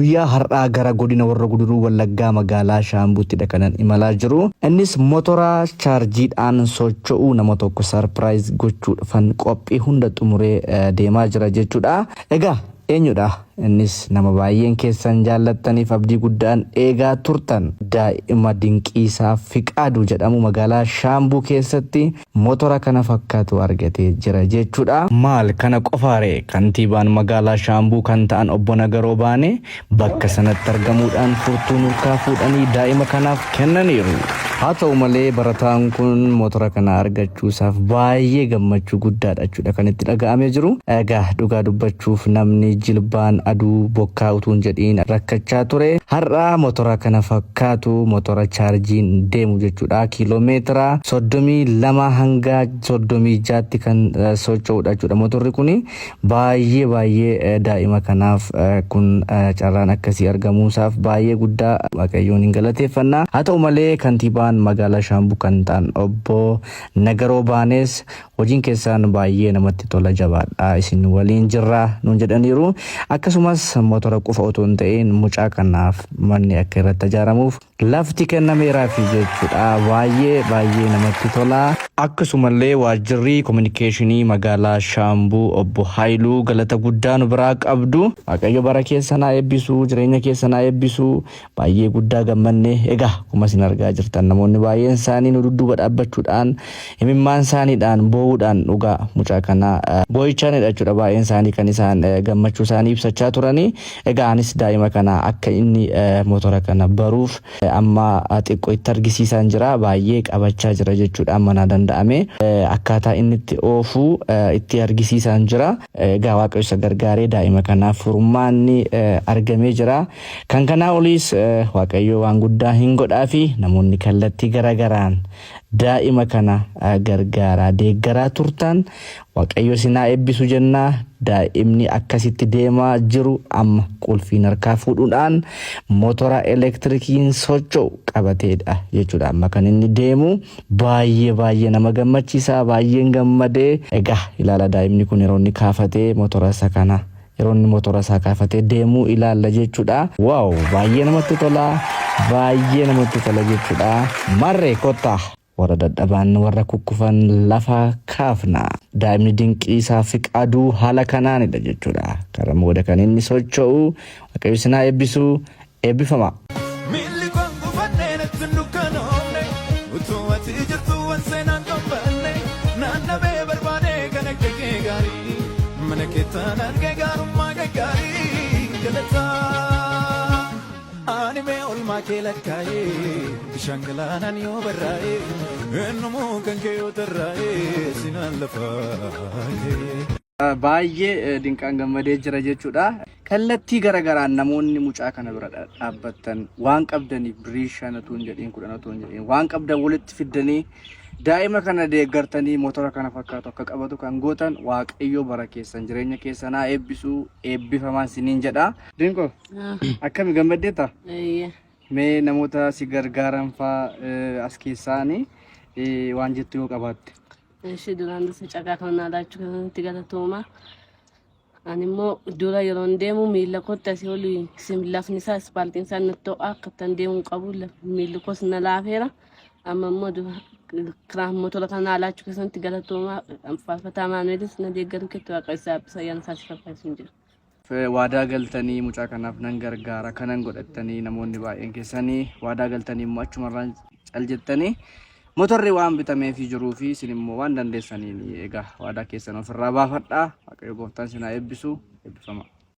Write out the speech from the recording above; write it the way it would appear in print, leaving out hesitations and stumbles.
Guyyaa har'aa gara godina Warra Guduruu Wallaggaa magaalaa Shaambuuttidha kanan imalaa jiru. Innis motora chaarjiidhaan socho'u nama tokko sarpiraayiz gochuudhafan qophii hunda xumuree deemaa jira jechuudha. Egaa eenyudha? Innis nama baay'een keessan jaallattaniif abdii guddaan eegaa turtan. Daa'ima Dinqiisaa Fiqaaduu jedhamu magaalaa Shaambuu keessatti motora kana fakkaatu argatee jira jechuudha. Maal kana qofaaree? Kantiibaan magaalaa Shaambuu kan ta'an Obbo Nagaroo Baanee bakka sanatti argamuudhaan furtuu nurkaa fuudhanii daa'ima kanaaf kennaniiru. Haa ta'u malee barataan kun motora kana argachuusaaf baay'ee gammachuu guddaadha jechuudha kan itti dhaga'amee jiru. Egaa dhugaa dubbachuuf namni jilbaan aduu bokkaa utuu hin jedhiin rakkachaa ture har'a motora kana fakkaatu motora chaarjiin deemu jechuudha kiiloo meetira 32 hanga 36tti kan socho'udha jechuudha motorri kuni. Baay'ee baay'ee daa'ima kanaaf kun carraan akkasii argamuusaaf baay'ee guddaa Waaqayyoon hin galateeffanna. Haa ta'u malee kantiibaan magaalaa Shaambuu kan ta'an obbo Nagaroo Baanees hojiin keessaan baay'ee namatti tola jabaadhaa isin waliin jirra nuun jedhaniiru. Akkasumas motora qofa otoo hin ta'in mucaa kanaaf manni akka irratti ijaaramuuf Lafti kennameeraafi jechuudha. Baay'ee baay'ee namatti tola. Akkasumallee waajjirri kominikeeshinii magaalaa Shaambuu obbo Haayiluu galata guddaa nu biraa qabdu. Waaqayyo bara keessan haa eebbisu, jireenya keessan haa eebbisu. Baay'ee guddaa gammanne. Egaa akkuma isin argaa jirtan namoonni baay'een isaanii nu dudduuba dhaabbachuudhaan imimmaan isaaniidhaan boo'uudhaan dhugaa mucaa kana boo'ichaanidha jechuudha baay'een isaanii kan isaan gammachuu isaanii ibsachaa turanii. Egaa anis daa'ima kana akka inni motora kana baruuf amma xiqqoo itti argisiisaan jira. Baay'ee qabachaa jira jechuudha amma naa danda'ame. Akkaataa inni itti oofu itti argisiisaan jira. Egaa Waaqayyo isa gargaaree daa'ima kanaaf furmaanni argamee jira. Kan kanaa oliis Waaqayyo waan guddaa hin godhaafi namoonni kallattii garagaraan daa'ima kana gargaaraa deeggaraa turtan Waaqayyo isin haa eebbisu jenna. Daa'imni akkasitti deemaa jiru amma qulfiin harkaa fuudhuudhaan motora elektirikiin socho'u qabateedha jechuudha. Amma kan inni deemu baay'ee baay'ee nama gammachiisa. Baay'een gammadee. Egaa ilaala daa'imni kun yeroo inni kaafatee motora isa kana yeroo inni motora isaa kaafatee deemu ilaalla jechuudha. Wow baay'ee namatti tola. Baay'ee namatti tola jechuudha. Marree kottaa. Warra dadhaban, warra kukkufan lafa kaafna. Daa'imni Dinqiisaa Fiqaaduu haala kanaanidha jechuudha. Karaa booda kan inni socho'u. Waaqayyo isin haa eebbisu. Eebbifamaa. Miilli koon gufannee natti hin dukkanoofne utuu ati jirtuu wan seenaan dhokfanne naannabee barbaade kan akka kee gaarii mana keettaan arge gaarummaa gaggaarii galataa. Ani mee olmaa kee lakkaa'ee bishaan galaanaan yoo barraa'ee eenyumuu kan kee yoo tarraa'ee sinaan lafaa ka'ee. Baay'ee dinqaan gammadee jira jechuudha. Kallattii garagaraan namoonni mucaa kana bira dhaabbattan waan qabdaniif birrii 5 utuu hin jedhiin 10 utuu hin jedhiin waan qabdan walitti fiddanii daa'ima kana deeggartanii motora kana fakkaatu akka qabatu kan gootan Waaqayyo bara keessan jireenya keessan haa eebbisu eebbifamaan siniin jedha. Dinqoo akkami gammaddeetta? Eeyyee. Mee namoota si gargaaran faa as keessaanii waan jettu yoo qabaatte. Ishee duraan dursa carraa kana naa laachuu keessanitti galatooma. Ani immoo dura yeroon deemu miila kootti asii oli lafni isaa ispaaltiin isaa natti ho'a akka ittiin deemuu hin qabu miilli koos na laafeera. Amma immoo dura kiraan motora kana naa laachuu keessanitti galatooma. Faarfataa Maanuelis na deeggaruu keetti waaqa isaa eebbisa ayyaana isaa si faffayisuun jira. Waadaa galtanii mucaa kanaaf nan gargaara kanan godhattanii namoonni baay'een keessanii waadaa galtanii immoo achumarraan cal jettanii motorri waan bitameefii jiruu fi isin immoo waan dandeessaniin egaa waadaa keessan ofirraa baafadhaa. Waaqayyo gooftaan isin haa eebbisu. Eebbifama.